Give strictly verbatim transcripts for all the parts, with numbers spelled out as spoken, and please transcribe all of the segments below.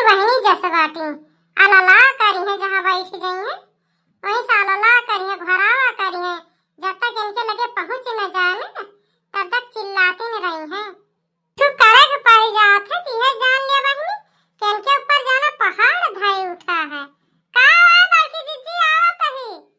बहिनी जस बाटी, अलला करिहैं, जहाँ बैठ गई हैं, वहीं से अलला करिहैं, घोरावा करिहैं। जब तक इनके लगे पहुँच न जाए ना, तब तक चिल्लाती न रही हैं। तू करे के पड़ जात है, कि यह जान ले बहिनी, कि इनके ऊपर जाना पहाड़ धई उठा है। का हुआ बड़की जिज्जी, आवत ही?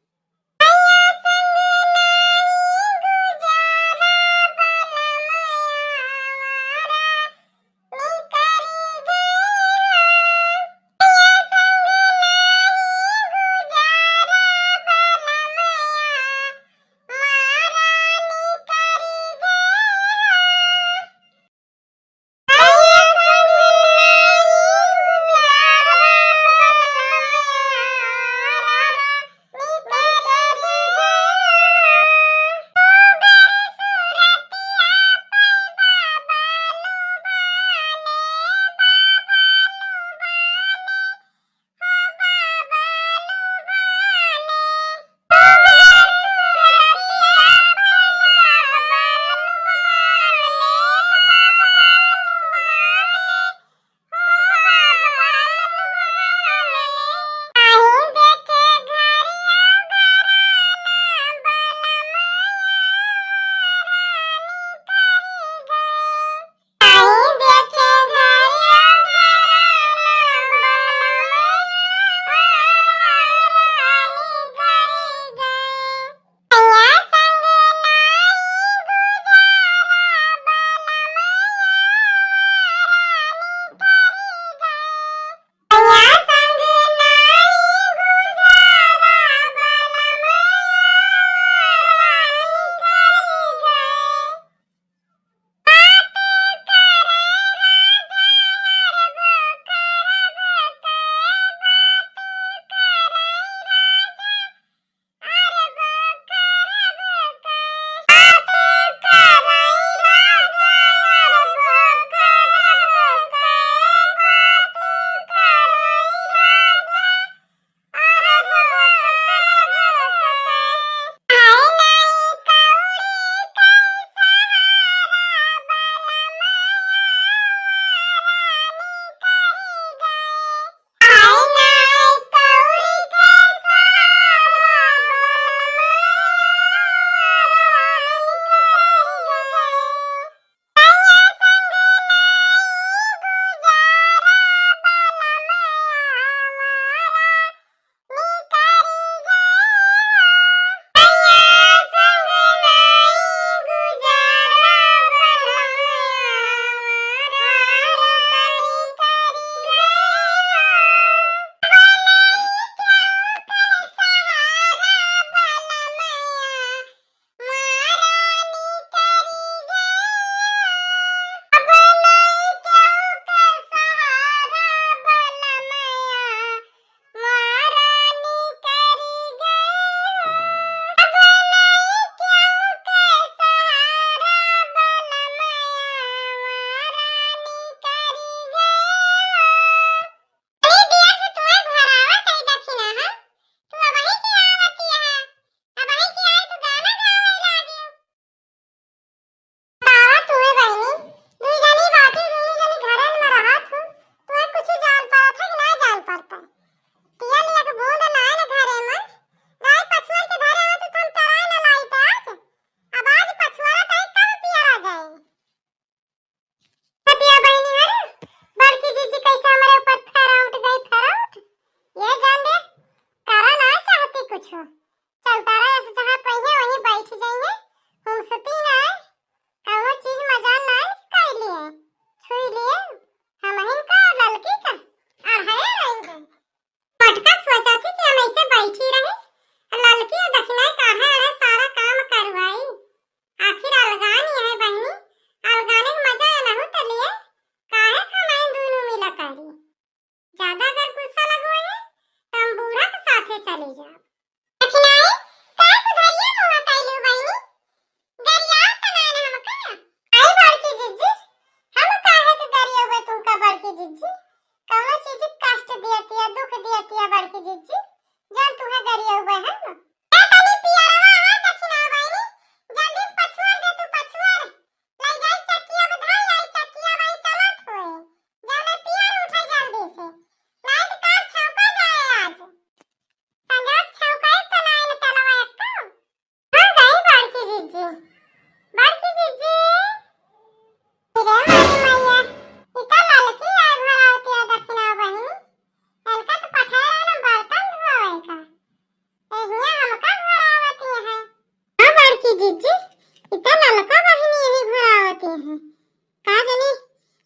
का जनी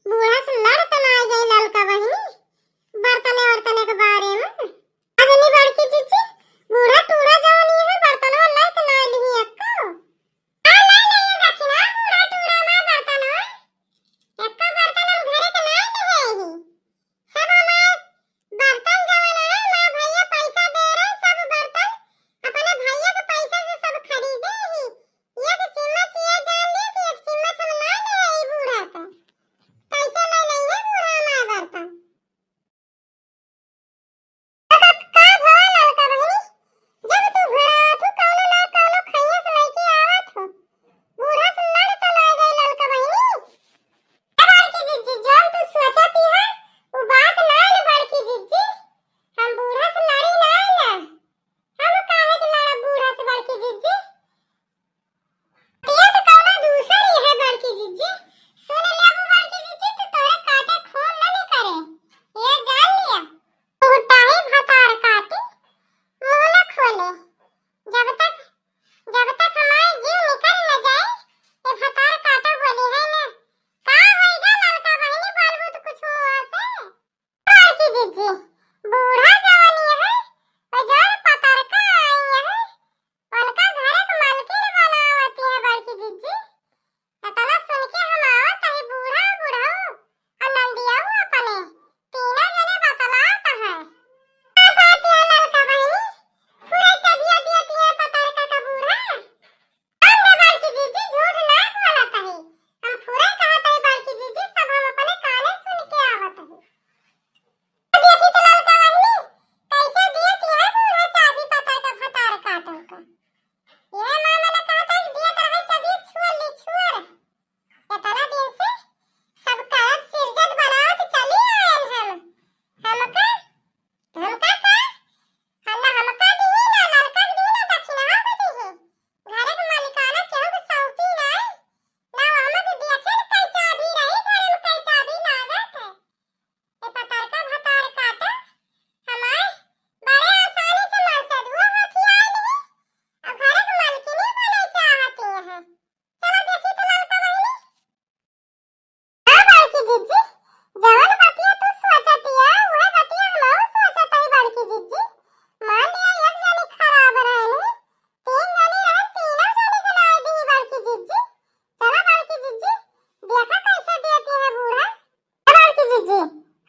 बूढ़ा से लड़ त ना गई ललका बहिनी बर्तने वर्तने के बारे में। का जनी बड़की जिज्जी, बूढ़ा टूढ़ा जवन ई है बर्तनवा लैत ना लिही एक्को। का ना ले दखिना बूढ़ा टूढ़ा माँ बर्तनवा? एक्को बर्तन हम घरे के ना लिहे ही। सब हमार बर्तन जवन है, माँ भैया पैसा दे रहे, सब बर्तन अपने भैया के पैसा से सब खरीदे ही। एक चम्मच ये जान लिया कि एक चम्मच हम ना ले आई बूढ़ा का। कैसे ले लेंगे बूढ़ा हमार बर्तन? का भवा ललका बहिनी, जब तू घुरावत हो, कौनो ना कौनो खैया से लइके आवत हो। बूढ़ा से लड़ तो ना गई ललका बहिनी। ए बड़की जिज्जी, जौन तू सोचत ही है, उ बात ना है बड़की जिज्जी। हम बूढ़ा से लड़ी ना ना। हम काहे के लड़ब बूढ़ा से बड़की जिज्जी? ये तो कौनो दूसर ही है बड़की जिज्जी। सुन लेबू बड़की जिज्जी, तो तोरे काटे खून न निकरे। ये जान लिया। उठाई भतार काटी, मुंह न खोले। जब तक, जब तक हमार जीव निकल न जाए, ये भतार काटो बोली है ना। का होइगा ललका बहिनी, बोलबू तो कुछ मुंह से? बड़की जिज्जी, बूढ़ा जवानी है, वो जौन पतरका आई है, उनका घरे के मालकिन बनावती है बड़की जिज्जी। एतना सुन के हम आवत है बूढ़ा बुढ़ऊ और नंदियाऊ अपने, तीनों जने बतलात है। का बात है ललका बहिनी, पूरा चबिया दिया दिया पतरका का बूढ़ा। हम ना बड़की जिज्जी झूठ ना बोलत हई, हम पूरा कहत हई बड़की जिज्जी, सब हम अपने काने सुन के आवत हई। देखी तो ललका बहिनी, कैसे दिए कि है बूढ़ा चाबी पता का भतार काटल का। यह माँ मने कहत हई दिए तो रहे चाबी छुअल ली छुअल। इतना दिन से सब करत सिरजत बनावत चली आयल हम। हमका, हमका का? हम ना हमका दिही ना ललका के दिही ना दक्षिणा के दिही। घरे के मालिकाना केहू के सौंपी नाई, ना ओहमा के देखे न कई चाबी रही, घरे में कई चाबी लागत है। ए पतरका भतार काटा, हमार बड़े आसानी से मनसेधुआ हथियाए नहीं, और घरे के मालकिनी बने चाहती हैं। चलो देखी तो ललका बहिनी। हाँ बड़की जिज्जी, जवन बतिया तू सोचतिया, उहे बतिया हमहू सोचत हई बड़की जिज्जी। मान लिया एक जनी खराब रहनी, तीन जनी रहन, तीनों जनी के लाए दी बड़की जिज्जी। चला बड़की जिज्जी, देखा कैसे देती है बूढ़ा। ए बड़की जिज्जी,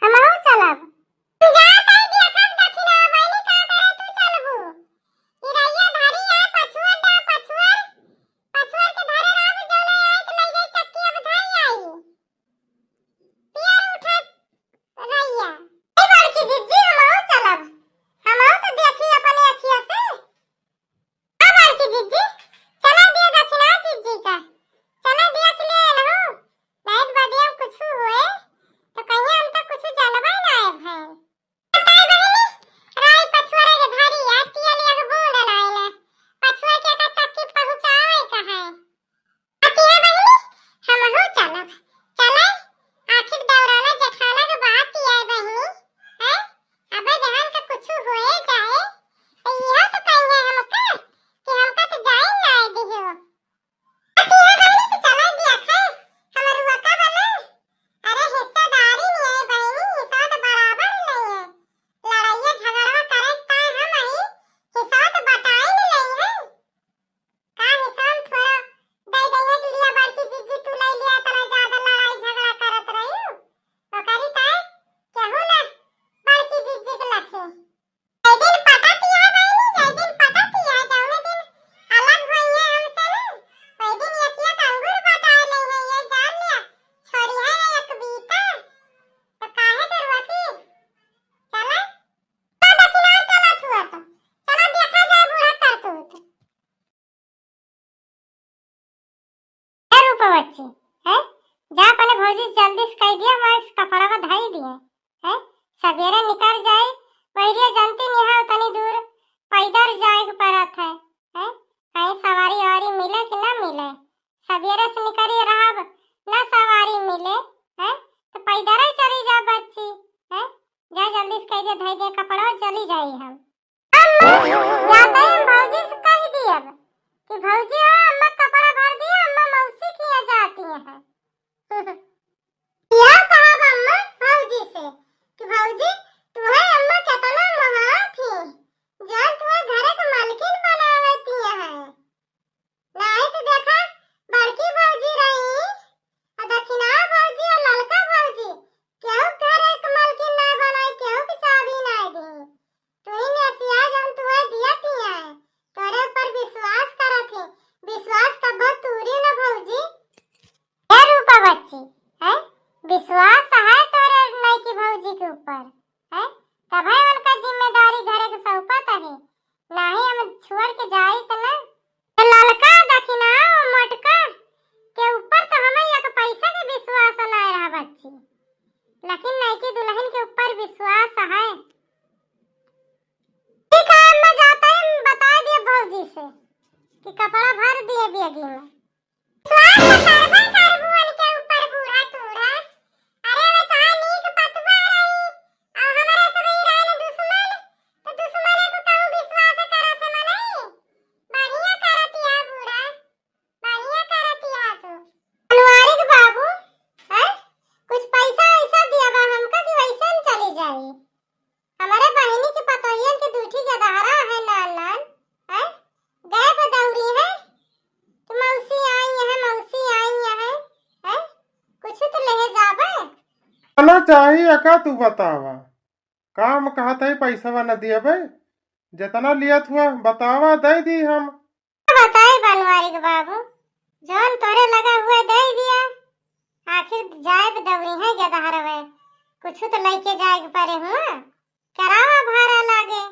हमहू चलब। जात हई देखब दखिना, बहिनी का करे तू चलबू? ई रैया धरी आ, पछुअर डा, पछुअर, पछुअर के धरे रहब, जौने आए त लई जाई चक्की अब धई आई। पियर उठत रैया। ए बड़की जिज्जी, हमहू चलब, हमहू तो देखी अपने अखिया से। हाँ बड़की जिज्जी, चला दिया दखिना जिज्जी का, चला दिया के ले आयल हो, नहीं तो बदिया में कुछ होए तो कहिए हम तो कुछ जानबे ना आए भाई। ताई बहिनी, राई पछुआरे के धरी आ, तिया लिया के बूंद लाइले। पछुआ के का चक्की पहुँचावे का है। अतिया बहिनी, हमहू चलब। चले, आखिर दौराना जेठाना के बात तिया बहिनी, हैं? अबे जहन के कुछ होए जाए, तो इहो तो कहिए हमका कि हमका तो जाए ना दिहो। अतिया बहिनी तो चला दिया खाए, हमर हुआ का बना? अरे हिस्सेदारी नहीं है बहिनी, हिस्सा तो बराबर नहीं है। लड़ाइया झगड़वा करे ताए हम आई, हिस्सा तो बटाए नहीं है। का हिस्सा हम थोड़ा दे देंगे कि लिया बड़की जिज्जी तू ले लिया, इतना ज्यादा लड़ाई झगड़ा करत रही हो। ओकरी ताए केहू ना बड़की जिज्जी के लखे। जय दिन पटत यह बहिनी, जय दिन पटत यह, जौने दिन अलग होई है हमसे ना, वही दिन एक एक अंगूर बटाए ले है, ये जान लिया। छोड़ी है एक बीता, तो काहे के रोती? चला, चला दखिना चला छुआ तो, चला देखा जाए बूढ़ा करतूत। ए रूपवती, हैं? जा अपने भौजी से जल्दी से कह दिया, मैं इस कपड़ा में धई दिए, हैं? सवेरे निकल जाए, वही जानती नहीं है, उतनी दूर पैदल जाए के पड़त है, हैं? कहीं सवारी वारी मिले कि ना मिले, सवेरे से निकली रहब, ना सवारी मिले, हैं? तो पैदल ही चली जा बच्ची, हैं? जा जल्दी से कह दिया, धई दिए कपड़ा, चली जाई हम। अम्मा, जाते ही हम भौजी से कह दियब कि भौजी हो, अम्मा कपड़ा भर दिया, अम्मा मौसी के यहाँ जाती हैं। विश्वास है तोरे नइकी भौजी के ऊपर, है? तभे उनका जिम्मेदारी घरे के सौंपत है, नाही हम छोड़ के जाइत ना। तो ललका दखिना मोटका के ऊपर तो हमें एक पैसा के विश्वास ना रहा बच्ची, लेकिन नइकी दुल्हन के ऊपर विश्वास है। ठीक है, हम जाते हैं, बता दिए भौजी से कि कपड़ा भर दिए बैगी में। विश्वास तो करबे करबू उनके ऊपर बूढ़ा टूढ़ा। अरे वे कहाँ नीक पतुआ रही, और हमारे सब ही रहन दुश्मन, तो दुश्मन को कहूँ विश्वास करत है मनई? बढ़िया करत या बूढ़ा, बढ़िया करत या तू। बनवारी के बाबू, हैं? कुछ पैसा वैसा दिया बा हमका कि वैसे हम चली जाई? हमारे बहिनी के पतोहियन के दूठी गदहरा है नान नान, हैं? गए पे दौरी है कि मौसी आई है, मौसी आई है, हैं? कुछ तो लेहे जाबे। चलो चाहिए का तू बतावा, काम कहत है पैसा न दियबे, जितना लियत हुआ बतावा दे दी हम। बताई बनवारी के बाबू, जौन तोरे लगा हुआ दे दिया, आखिर जाए के दौरी है गदहरवे, कुछ तो लेके जाए के परे हुआ, करावा भाड़ा लागे,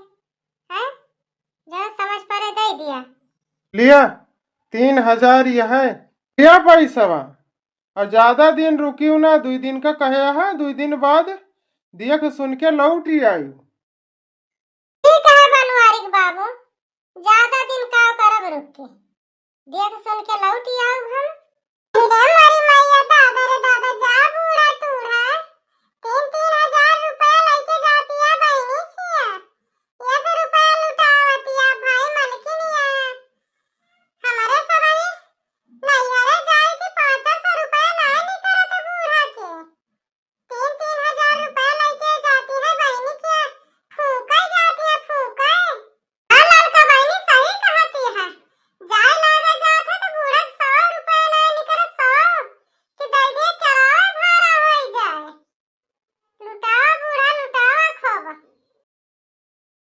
हैं? जौन समझ परे दे दिया। लिया, तीन हजार यह है, लिया पैसवा, और ज्यादा दिन रुकियो ना, दुई दिन का कहे है, दुई दिन बाद देख सुन के लौट ही आयु। ठीक है बनवारी के बाबू, ज्यादा दिन का करब रुक के, देख सुन के लौट ही आउब हम।